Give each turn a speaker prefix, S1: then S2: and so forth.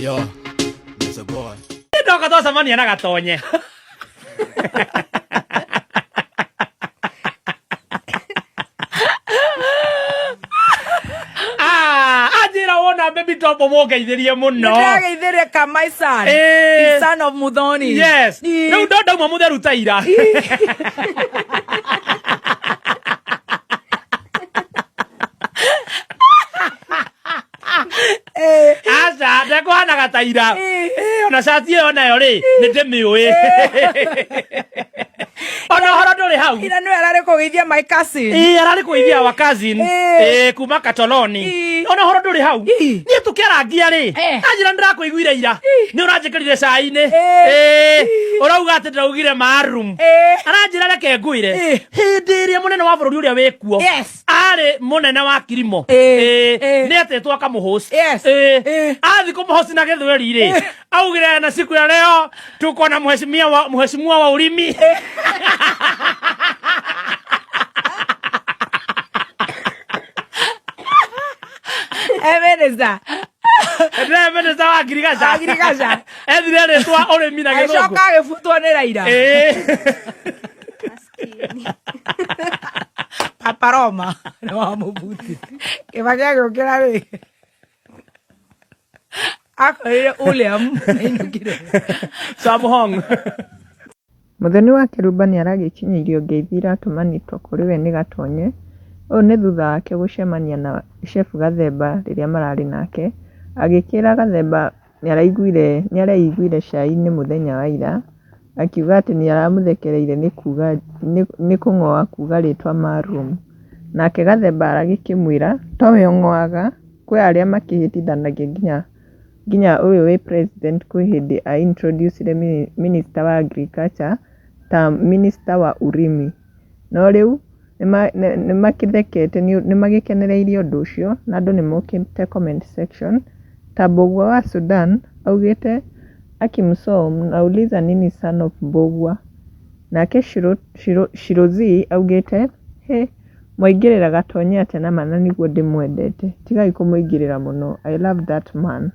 S1: Yo, Mr. Boy.
S2: Ndoka twacemania na gatonye. Ah, anjĩra wona baby top mũngeithĩrie mũno.
S3: Nĩndĩrageithirie Kamai son.
S2: Eh.
S3: The son of Muthoni.
S2: Yes.
S3: Ii.
S2: Rĩu ndo ndauma mũtheru ta ira.
S3: Eh.
S2: Aca, ndekũhanaga ta ira.
S3: Eh.
S2: Eh, ona cati ĩyo nayo rĩ, nĩ ndĩmĩũĩ. Ona ũhoro ndũrĩ hau.
S3: Ira nĩwe ararĩ kũgeithia my cousin.
S2: Ĩĩ, ararĩ kũgeithia wa cousin.
S3: Eh.
S2: Ĩĩ, kuma Katoloni.
S3: Ĩĩ.
S2: Ona ũhoro ndũrĩ hau.
S3: Ĩĩ.
S2: Niĩ tũkĩarangia rĩ,
S3: Eh.
S2: anjĩra nĩndĩrakũiguire ira. Nĩ ũranjĩkĩrire cai-inĩ.
S3: Eh.
S2: Ĩĩ, ũrauga atĩ ndĩraugire marum.
S3: Eh.
S2: Aranjĩra reke ngwĩre.
S3: Ĩĩ.
S2: Hĩndĩ ĩrĩa mũnene wa bũrũri ũrĩa wĩkuo.
S3: Yes.
S2: Arĩ mũnene wa kirimo.
S3: Ĩĩ.
S2: Ĩĩ,
S3: Ĩĩ.
S2: nĩ etĩtwo akamũhost.
S3: Yes.
S2: Ĩĩ.
S3: Ĩĩ.
S2: Athiĩ kũmũhost na gĩthweri rĩ, augire na siku ya leo tuko na mheshimiwa wa, mheshimiwa wa ulimi.
S3: Eh, minister.
S2: Ndĩrĩ minister wa ngirigaca.
S3: Wa ngirigaca.
S2: Ethire rĩtwa ũrĩmi na gĩthũngũ.
S3: Agĩcoka agĩbutwo nĩ Raila.
S2: Ĩĩ.
S4: Maskini.
S3: Papa Roma nĩ wamũbutire. Kĩbaki agĩũkĩra rĩ. Akorire William nĩainũkire.
S2: Sam Hong.
S5: Mũthoni wa Kĩrumba nĩaragĩkinyĩirio ngeithi iratũmanĩtwo kũrĩ we nĩ Gatonye, ũũ nĩ thutha wake gũcemania na Chef Gathemba rĩrĩa mararĩ nake, agĩkĩra Gathemba nĩaraiguire nĩareiguire cai-inĩ mũthenya wa ira, akiuga atĩ nĩaramũthekereire nĩ kuga nĩ kũng'oa kuga rĩtwa Maroon. Nake Gathemba agĩkĩmwĩra towe ũng'oaga, kwĩ arĩa makĩhĩtithanagia nginya nginya ũyũ wĩ president kwĩ hĩndĩ a introduce minister wa agriculture ta minister wa ũrĩmi. No rĩu nĩmakĩthekete nĩmagĩkenereirie ũndũ ũcio na andũ nĩmokĩte comment section ta Mbũgua wa Sudan augĩte Aki Msoo mnauliza nini son of Mbũgua? Nake Shiro Z augĩte hĩ mwaingĩrĩra Gatonye atĩa na ma na nĩguo ndĩmwendete tigai kũmũingĩrĩra mũno I love that man.